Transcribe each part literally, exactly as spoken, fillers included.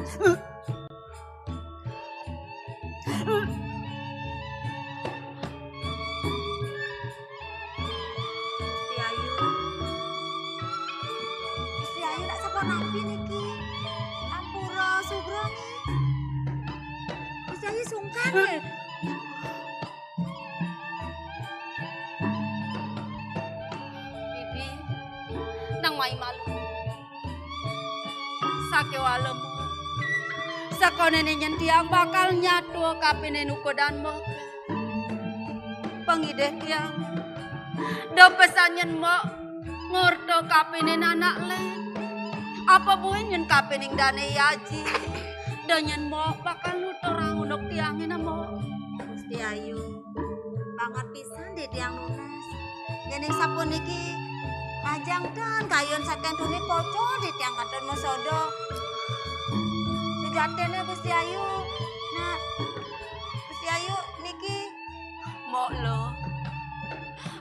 Gusti Ayu. Gusti Ayu, nak sapunapi niki? Ampura, sugra nggih. Gusti Ayu sungkan nggih. Bibi, nang mai malu. Sakéwala Mbok. Sakonéné nyén tiang bakal nyatua kapining ukudan Mbok. Pangidih tiang. Da pesan nyén Mbok ngorta kapining anak lén. Apa buin nyén kapining dané Aji? Da nyén Mbok bakal nuturang unduk tiangé, nah, Mbok. Gusti Ayu. Banget pisan di tiang nunas. Yén sapuniki, majeng ten kayun saking tuni pocol di tiang kantun masada. Sujatiné Gusti Ayu. Nah, Gusti Ayu niki. Mbok Luh.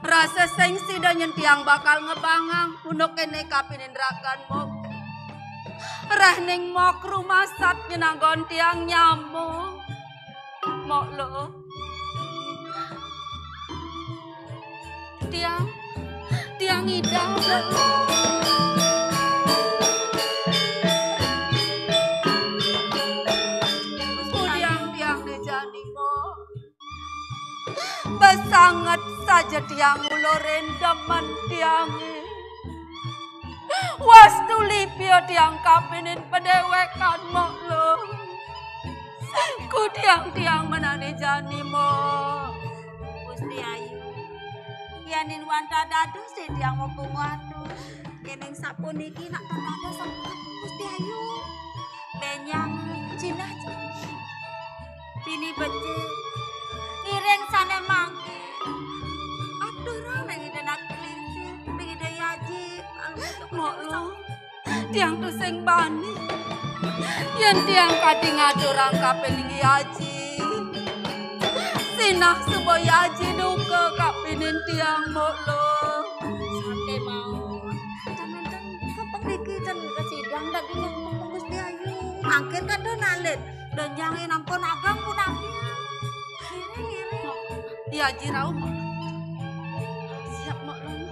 Rasa sing sida nyén tiang bakal ngebangang unduk kéné kapining ragan Mbok. Rah ning Mbok rumasat nyén anggon tiang nyama. Mbok Luh. Tiang, tiang idup. Kudiang tiang né jani, Mbok. Besanget saja tiang ulurin demen tiangé. Wastu lipia tiang kapining padéwékan, Mbok Luh. Kudiang tiang menawi jani, Mbok. Gusti Ayu. Yéning wantah dados tiang mupung waduh. Yéning sapuniki nak ten dados sempet, Gusti Ayu. Bénjang, jinah, jinah. Bini becik. Ngiring sané mangkin. Aturang nang Ida nak Klingsir, nang Ida Aji. Mbok Luh. Tiang tusing bani. Yén tiang kadi ngaturang kapining Aji, sinah suba Aji duka kapining tiang, Mbok Luh. Saté mawon. Ten wénten kapan niki ten kasidang daging yang Gusti Ayu. Mangkin kan do nalit. Donjangé nampun ageng punapi. Ngiring, ngiring. Aji rauh, Mbok Luh. Siap, Mbok Luh.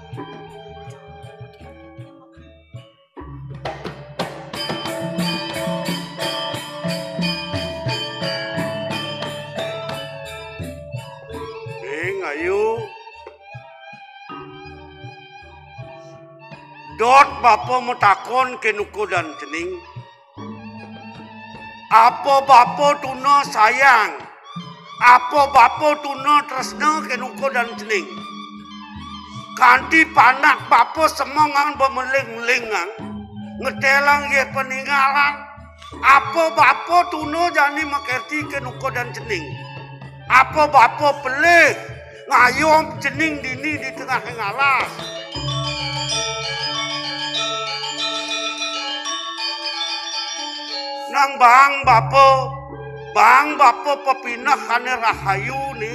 Ning, Ayu. Dot bapa matakon kén ukudan cening. Apa bapa tuna sayang? Apa bapa tuna tresna kén ukudan cening? Kanti panak bapa semengan bemeling-melingan, ngetelang yéh paningalan. Apa bapa tuna jani makerti kén ukudan cening? Apa bapa pelih ngayom cening dini di tengah alas? Nang bang bapa, bang bapa pepineh ané rahayu ni,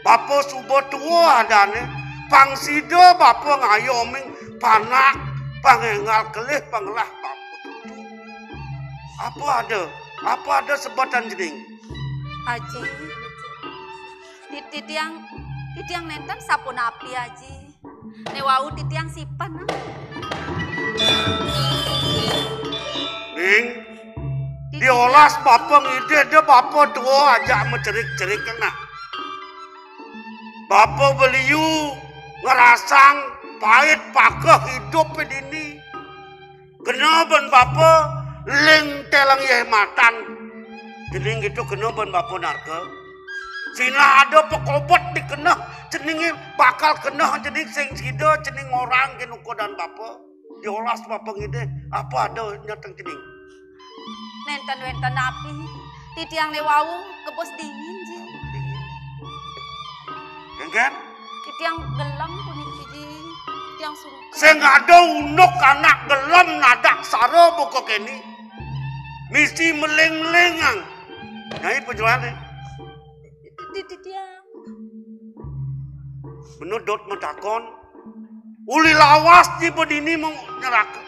bapa suba tua adané, pang sida bapa ngayoming panak, pang énggal kelih, pang ngelah bapa tutu. Apa ada? Apa ada sebutan cening? Aji, di titiang, titiang nénten sapunapi, Aji. Né wau titiang sipen, nah. Ning, diolas bapa ngidih da bapa tua ajak macerik-cerik, nah. Bapa beliu ngrasang pait pakeh idup dini. Kena ban bapa ling telang yéh matan. Cening gitu kena ban bapa narka. Sinah ada pakobet dikeneh, ceningé bakal keneh cening sing sida, cening orang kén ukudan bapa. Diolas bapa ngidih, apa ada nyateng cening? Nénten wénten napi, titiang né wau kebus dingin, Ji. Dingin. Kéngkén? Titiang gelem puniki, Ji. Titiang sungkan. Sing ada unduk anak gelem nadak sara buka kéné. Misi meling-melingang. Nyai penjualan, eh? Di titiang. Bener dot matakon. Uli lawas di bedini mau nyeraka.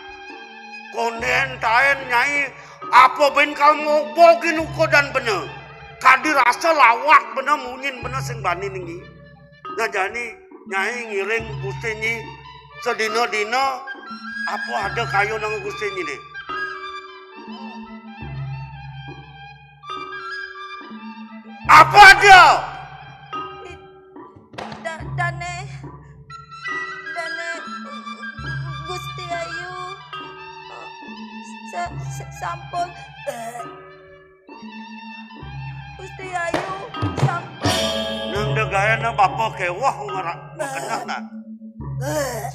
Kondén taén, Nyai, apa bén kal mobokin ukodan bena. Kadi rasa lawak bena, munyin bena sing bani ninggi. Nah, jani Nyai ngiring Gusti Nyi sadina-dina, apa ada kayunang Gusti Nyi né? Apa ada? Da-, dané, dané Gusti Ayu sa-, sa-, sampun, Gusti Ayu sampun. Nang dagayana bapa kéweh ngera-, makeneh nah.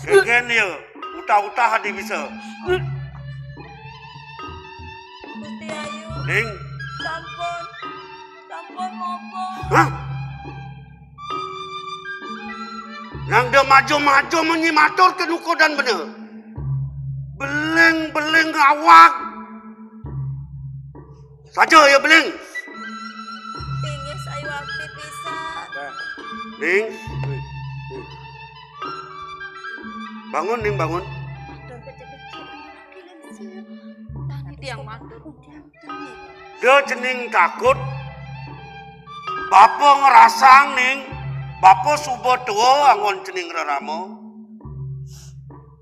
Kénkén ya, utah-utah adi bisa. Gusti Ayu. Ning. Sampun. Sampun ngomong. Hah? Nang da majo-majo munyi matur ké nukodan bena. Beling-beling ngawag. Saja ya beling. Inggih sayuwakti pisan. Ning. Bangun, Ning, bangun. Tani tiang matur. Da cening takut. Bapa ngrasang, Ning. Bapa suba tua anggon cening rerama.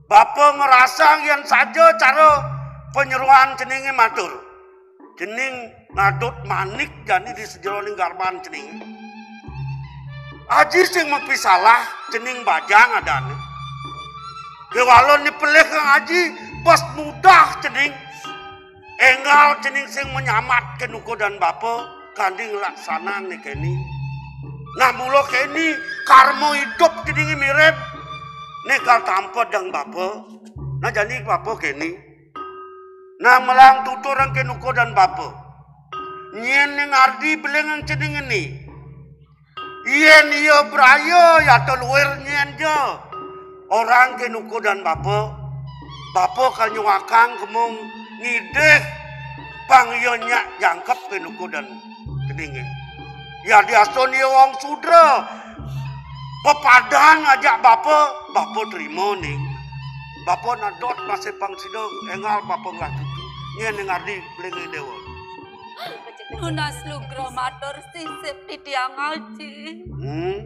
Bapa ngrasang yén saja cara panyeroan ceningé matur. Cening ngadut manik jani di sajeroning garban cening. Aji sing mapisalah, cening bajang adané. Kéwala né pelih Kang Aji, bes mudah cening. Énggal cening sing manyamatka nukodan bapa, kanti nglaksanang né kéné. Nah, mula kéné, karma idup ceningé mirib, né kal tampa dang bapa. Nah, jani bapa kéné. Nah, melang tuturang ké nukodan bapa. Nyén né ngardi belingang cening ené. Yén ia braya, yata luir nyén ja. Orang ké nukodan bapa. Bapa kal nyuakang kemung ngidih pang ia nyak jangkep ké nukodan keningé. Ya diasun ia wong sudra. Pepadan ngajak bapa, bapa trima, Ning. Bapa nadot masih pang sida énggal bapa ngelah cucu. Nyén né ngardi belingang déwa. Nunas lugra matur sisip titiang Aji. Hmm.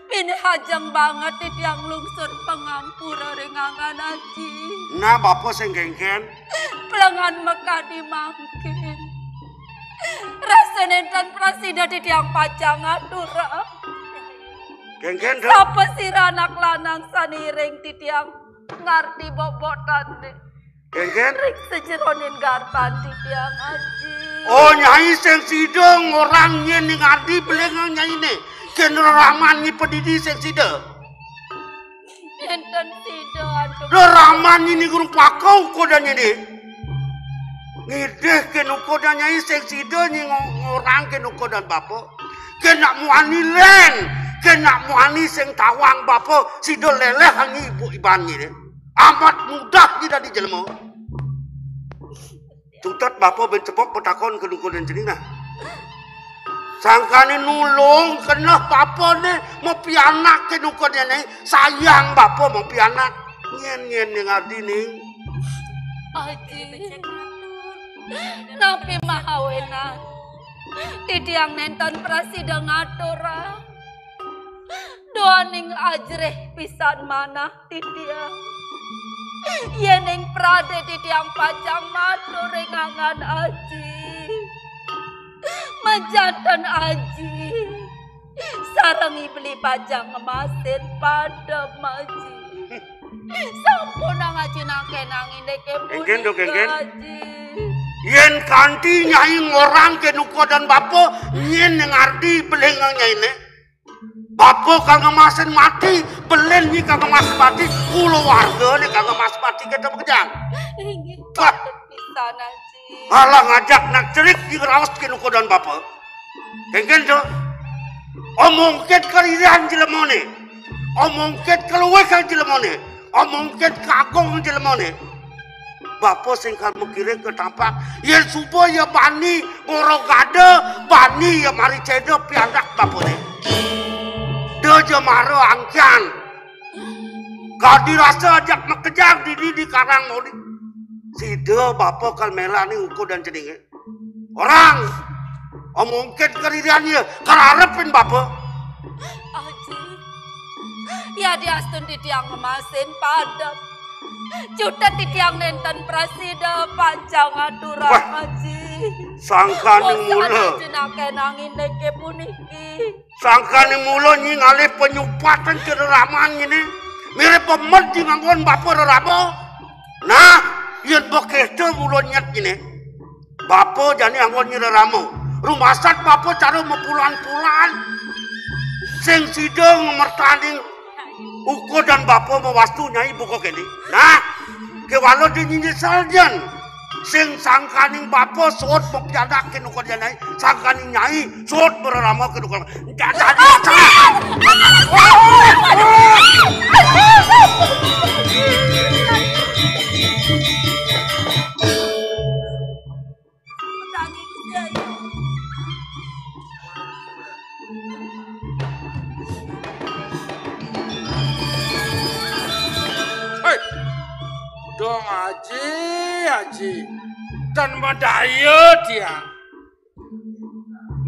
Pinih ajeng banget titiang lungsur pangampura ring anggan Aji. Nah, bapa sing kénkén. Pelengan makadi mangkin. Rasa nénten prasida titiang pacang ngaturang. Kénkén, Dok. Sapa sira anak lanang sané iring titiang ngardi bobotané? Kénkén? Ring sajeroning garban titiang Aji. Oh, Nyai sing sida ngorang nyén né ngardi belingang Nyainé. Kén reraman Nyi Padidi sing sida. Nénten sida antuk. Reraman Nyi Ningrum Paka ukodan Nyainé. Ngidih kén ukodan Nyai sing sida Nyi ngo-, ngorang kén ukodan bapa. Kén nak muani lén, kén nak muani sing tawang bapa, sida léléhang ibu iban Nyainé. Amat mudah Nyi dadi jelema. Tutet bapa bén cepok matakon ké nukodan cening nah. Sangkané nulung keneh bapané mapianak ké nukodan Nyai, sayang bapa mapianak. Nyén-nyén né ngardi, Ning. Aji. Napi mahawenan? Titiang nénten prasida ngaturang. Duaning ajrih pisan manah titiang. Yéning pradé titiang pacang matur ring anggan Aji. Majanten Aji. Sareng I Beli pacang ngemasin padem Aji. Sampunang Aji nangkénang indiké. Kénkén, Dok, kénkén. Aji. Yén kanti Nyai ngorang ké nukodan bapa, nyén né ngardi belingang Nyainé. Bapa kal ngemasin mati, belin Nyi kal ngemasin mati, kulawargané kal ngemasin mati, kéto makejang. Inggih, wah, patut pisan, Aji. Alah ngajak nak cerik Nyi ngraos ké nukodan bapa. Kénkén to. Omongkit kaliran jelemané. Omongkit kaluwih kang jelemané. Omongkit kagung jelemané. Bapa sing kal makiring ka tampak, yén suba ya bani ngorogada, bani ya mari céda pianak bapané. Da ja mara angkihan. Kadi rasa ajak makejang dini di Karang Moli. Sida bapa kal melaning ukudan ceningé. Orang omongin karirian ia, kararepin bapa. Aji, yadiastun titiang ngemasin padem, cutet titiang nénten prasida pacang ngaturang. Wah. Aji. Sangkaning mula. Aji nakénang indiké puniki. Sangkaning mula nyi ngalih panyupatan cederaman ngene. Mirip pemet di nganggon bapa rerama. Nah, yén bekéto mula nyet ngene. Bapa jani anggon nyi rerama. Rumasat bapa cara mapulan-pulan. Sing sida ngemertaning ukudan bapa mawastu nyai buka kene. Nah, kéwala di nyisal jan. Sing sangkaning bapa sot mapiandak kene ukudan nyai. Sangkaning nyai sot bererama kene ukudan. Enggak jadi masalah. Hei, dong Aji, Aji, tan madaya tiang.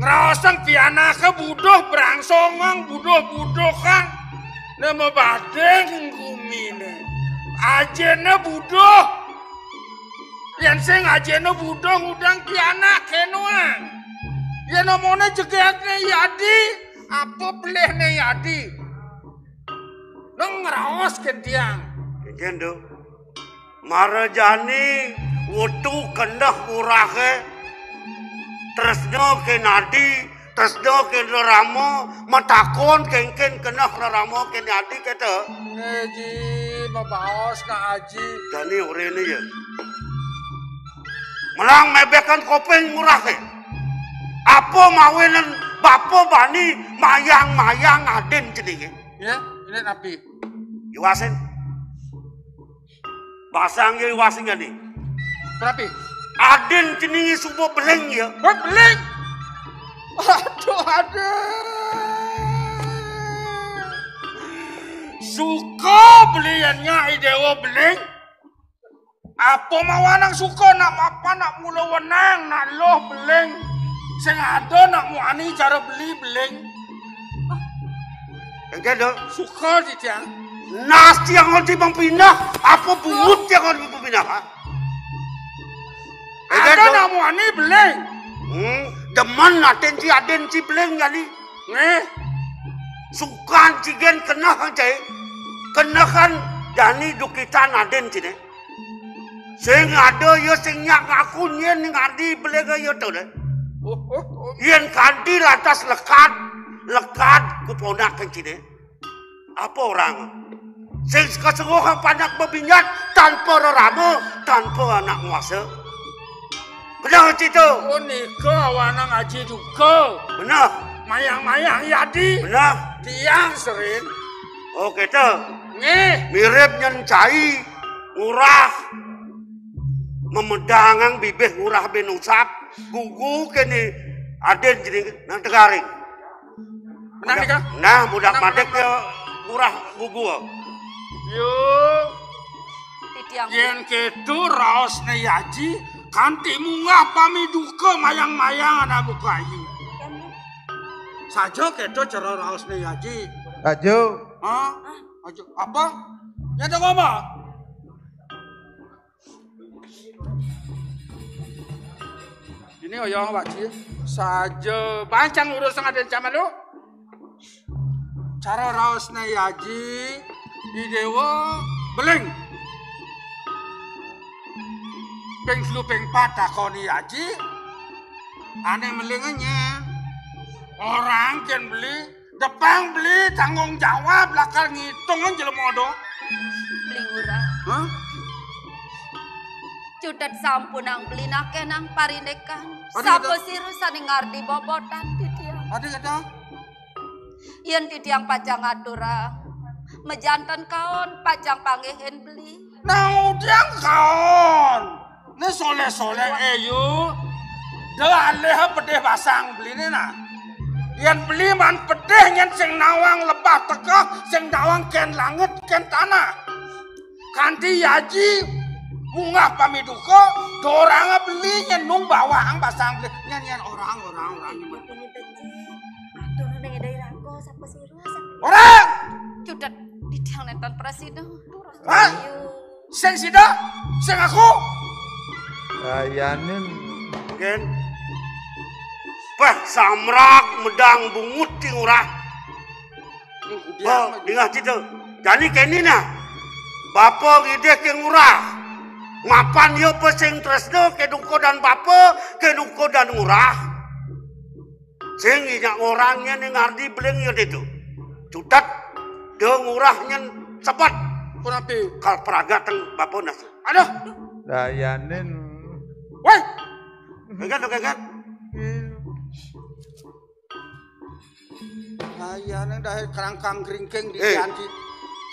Ngraosang pianaké buduh brangsongang, buduh-buduhang. Né mabading guminé. Ajéné buduh. Yén sing ajéné buduh ngudang pianaké nuang. Yén omongné jegégné yadi, apa pelihné yadi? Nang ngraos kén tiang. Kénkén, Duk. Mara jani wetu kendeh urahé tresna kén adi, tresna kén rerama, matakon kénkén kendeh rerama kén adi kéto. Eh, Ji, mabaos ka Aji. Jani orahina ya. Melang mebehang kopéng urahé. Apa mawinan bapa bani mayang-mayang adin ceningé? Ya, ini napi? Iwasin. Basang ya iwasin jani. Berapa? Adin ceningé suba beling ya. Wah, beling. Aduh, aduh. Suka beliannya Idewa beling. Apa mawanang suka nak mapan nak mula wenang nak loh beling. Sing ada nak muani cara beli beling. Engké, Dok. Suka di tiang. Nas tiang ngon si Bang Pinah, apa bungut tiang ngon si Bang Pinah, ha? Engké, Ada Dok. Nak muani beling. Hmm, demen natin si adin si beling kali. Nih. Sukan si gen keneh cai. Kenehan jani dukitan adin sini. Sing ada ya sing nyak ngaku nyén ngadi belega ya to deh. Yén kadi lantas lekad, lekad ku ponak kencine. Apa orang? Sing kasengguh panak bebinyat tanpa rerama, tanpa anak nguasa. Benar cito. Oh nika awanang aji duka. Benar. Mayang-mayang yadi. Benar. Tiang serin. Oh kita. Nggih. Mirip nyen cai. Ngurah memedangang bibih ngurah bin usap gugu kene aden jadi nang tegaring. Menang nih kang. Nah, budak madek ya ngurah gugu. Yo. Yen ketu raos ne yaji kanti munggah pami duka mayang-mayang anak buku ayu. Saja ketu cara raos ne yaji. Saja. Hah? Aja apa? Nyata ngomong. Ini oyong waji saja bancang urus ngaden zaman lu. Cara raos na yaji di dewa beling. Peng telu peng pat takoni yaji. Ane melingnya orang ken beli Depang beli tanggung jawab lakar ngitung jelema do. Beli ngurah. Hah? Cutet sampunang beli nakeh nang parindekan. Sapa siru sane ngardi bobotan titiang. Adi kata? Yen titiang pacang aturang, mejanten kaon pacang panggihin beli. Nang udiang kaon. Né soleh-soleh éyu. Da alih pedih basang beliné nah. Yén beli man pedih nyén sing nawang lebah teka, sing nawang kén langit kén tanah. Kanti yaji munggah pamiduka, doranga beli nyenung bawang basang beli. Nyen, nyen, orang, orang, orang. Atur ning dai rangka, sapa sira, sapa? Orang! Cutet, titiang nenten prasida. Hah? Ayo. Sing sida, sing aku. Kayanin. Gen. Pah, samrak medang bungut ti ngurah. Bah, dingeh cita. Jani keni nah. Bapa ngidih ke ngurah. Mapan ya pa sing tresna ke duka dan bapa, ke duka dan ngurah. Sing inyak orang nyen ning ngardi beling ya ditu. Cutet. Da ngurah nyen sebet. Punapi? Kal pragateng bapa nas. Aduh. Dayanin. Woi. Geget, geget. Ayane dah kerangkang kringking di Eh. Janji.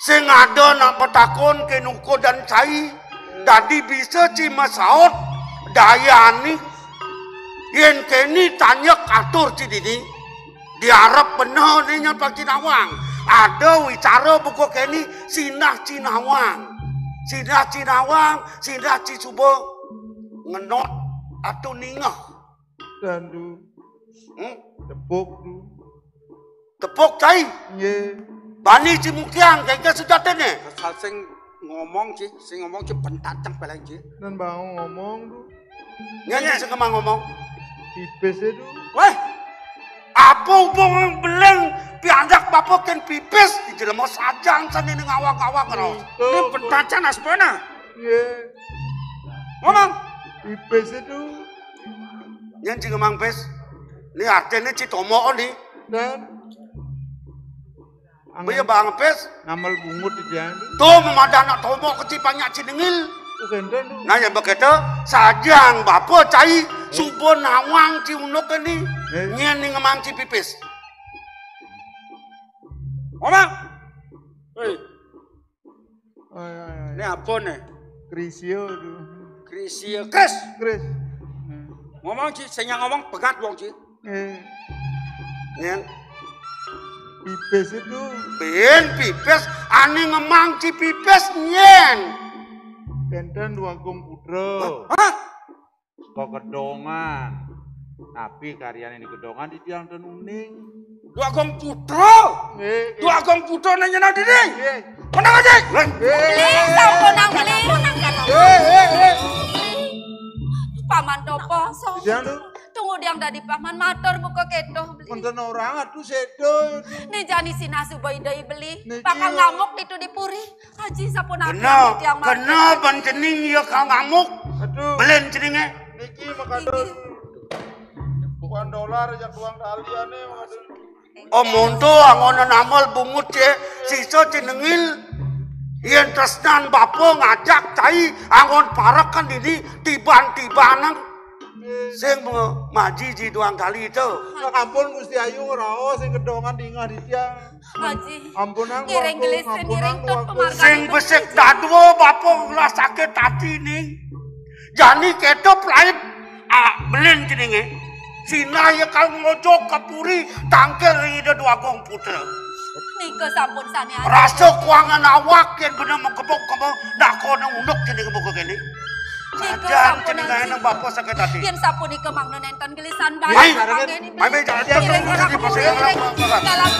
Sing ada nak petakon ke nuko dan cai. Dadi bisa ci masaut dayani. Yen keni tanyek atur ci dini. Diarep bener ni nyang Pak Cinawang. Ada wicara buka keni sinah cinawang. Sinah cinawang, sinah ci suba ngenot atau ningeh. Dandu. Hmm? Tepuk tu. Tepuk cai. Nggih. Bani ci mukiang kengke sejatine. Asal sing ngomong ci, sing ngomong ci bentateng paling ci. Dan mau ngomong tu. Nyen sing kemang ngomong. Pipis itu. Weh. Apa hubung beling piandak bapa ken pipis? Jelema sajang sane ning awak-awak ro. Ini bentateng aspana. Nggih. Ngomong. Pipis itu. Nyen ci ngemang pis. Ni artine ci tomok ni. Dan Baya bang pis. Namel bungut di dia. Tuh memadah anak tomok keci banyak ci dengil. Bukan tu. Nah, ya begitu, sajang bapa cai suba nawang ci unuk ni. Eh. Nyen ni ngemang ci pipis. Ngomong. Hei. Oi, oi, oi. Ini apa nih? Krisio tu. Krisio, Kris. Kris. Ngomong ci, sing ngomong pegat wong ci. Eh. Nyen. Pipis itu. Bin pipis, ani ngemang ci pipis nyen. Tenten dua gong putra. Hah? Saka Kedongan. Tapi karyane di Kedongan di tiang ten uning. Dua Agung Putra. Nggih, nggih. Dua Agung Putra nang nyenal dini. Nggih. Menang aja. Beli, sampun nang beli. Eh, eh, eh. Paman Topo. Tiang tu. Tunggu tiang dadi paman matur muka keto beli. Wonten orang atuh sedo. Nih jani sinah suba idai beli. Niki. Bakal ngamuk itu di puri. Aji sapunapi kena, tiang mati. Kena ban cening ya kang ngamuk. Aduh. Belen ceninge. Niki makadon. Bukan dolar, jak uang taliane makadon. Oh, monto angon namel bungut ce, sisa cenengil. Yen tresnan bapa ngajak cai angon parekan dini tiban-tibanan. Sing maji ji doang kali itu. Ampun Gusti Ayu ngraos sing kedongan dingah di tiang. Aji. Ampunang ngiring gelis ngiring tut pemargane. Sing besik dadua bapa ulah sakit hati ning. Jani keto pelaib, ah, belen ceninge. Sinah ya kal ngojok ke puri tangkil ring Ida Dwagung Putra. Nika sampun sane aji. Rasa kuangan awak yen bener mengkebok-kebok dakone unduk cening buka kene. Nika sampun cening aji. Nang bapa sakit hati. Yen sapunika mangda nenten gelisan bae. Mai, mai, mai, jangan. Ngiring orang ngiring. Dalam